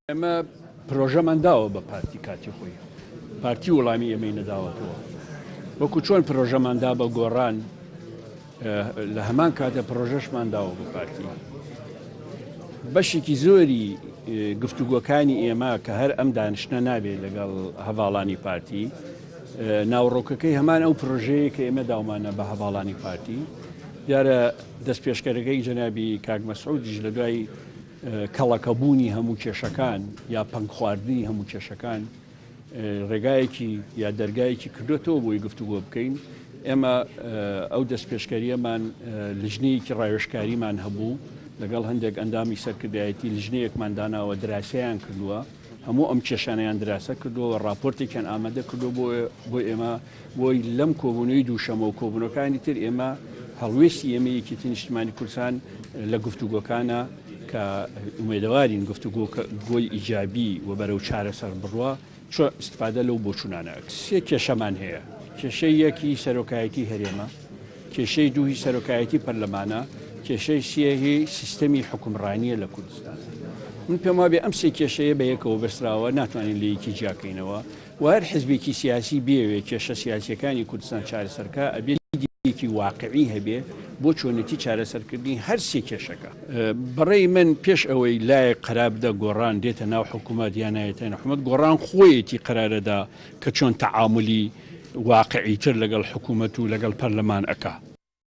ئێمە پرۆژەمان داوە بە پارتی کاتی خۆی پارتی وەڵامی ئێمەی نەداوەتەوە وەکو چۆن پرۆژەمان دا بە گۆڕان لە هەمان کاتە پرۆژەشمان داوە بە پارتی بەشێکی زۆری گفتوگۆکانی ئێمە کە هەر ئەم دانیشتە نابێت لەگەڵ هەڤاڵانی پارتی ناوەڕۆکەکەی هەمان ئەو پرۆژەیە کە ئێمە داومانە بە هەڤاڵانی پارتی دیارە دەستپێشکەرەکەی جەنابی کاک مەسعودیش لە دوای کەڵەکەبوونی هەموو کێشەکان یا پەنگخواردنی هەموو کێشەکان ڕێگایەکی یا دەرگایەکی کردوێتەوە بۆی گفتوگۆ بکەین. ئێمە ئەو دەستپێشکەریەمان لژنەیەکی ڕاوێژکاریمان هەبوو لەگەڵ هەندێک ئەندامی سەرکردایەتی لژنەیەکمان داناوە دراسەیان کردووە هەموو ئەم کێشانەیان دراسە کردووە و ڕاپۆرتێکیان ئامادە کردووە بۆ بۆ ئێمە بۆی لەم کۆبوونەوەی دووشەمە و کۆبوونەکانی تر ئێمە هەڵوێستی ئێمە یەکێتی نیشتمانی کوردستان لە گفتوگۆکانە کە ئومێدەوارین گفتوگۆی ئیجابی و بەرەو چارەسەر بڕوا چۆن ئیستفادە لەو بۆچوونانە ئەکرێت. سێ کێشەمان هەیە، کێشەی یەک هی سەرۆکایەتی هەرێمە، کێشەی دوو هی سەرۆکایەتی پەرلەمانە، کێشەی سێ هی سیستەمی حوکمڕانییە لە کوردستان. من پێم وابێ ئەم سێ کێشەیە بە یەکەوە بەستراوە، ناتوانین لە یەکی جیاکەینەوە و هەر حزبێکی سیاسی بیەوێ کێشە سیاسییەکانی کوردستان چارەسەر کا، ئەبێ دیدێکی واقعی هەبێ بۆ چۆنێتی چارەسەرکردنی هەر سێ کێشەکە. بەڕەی من پێش ئەوەی لایەک قەرار بدا گۆڕان دێتە ناو حکومەت یا نایەتە ناو حکومەت، گۆڕان خۆیەتی قەرارەدا کە چۆن تەعامولی واقعی تر لەگەڵ حکومەت و لەگەڵ پەرلەمان ئەکا.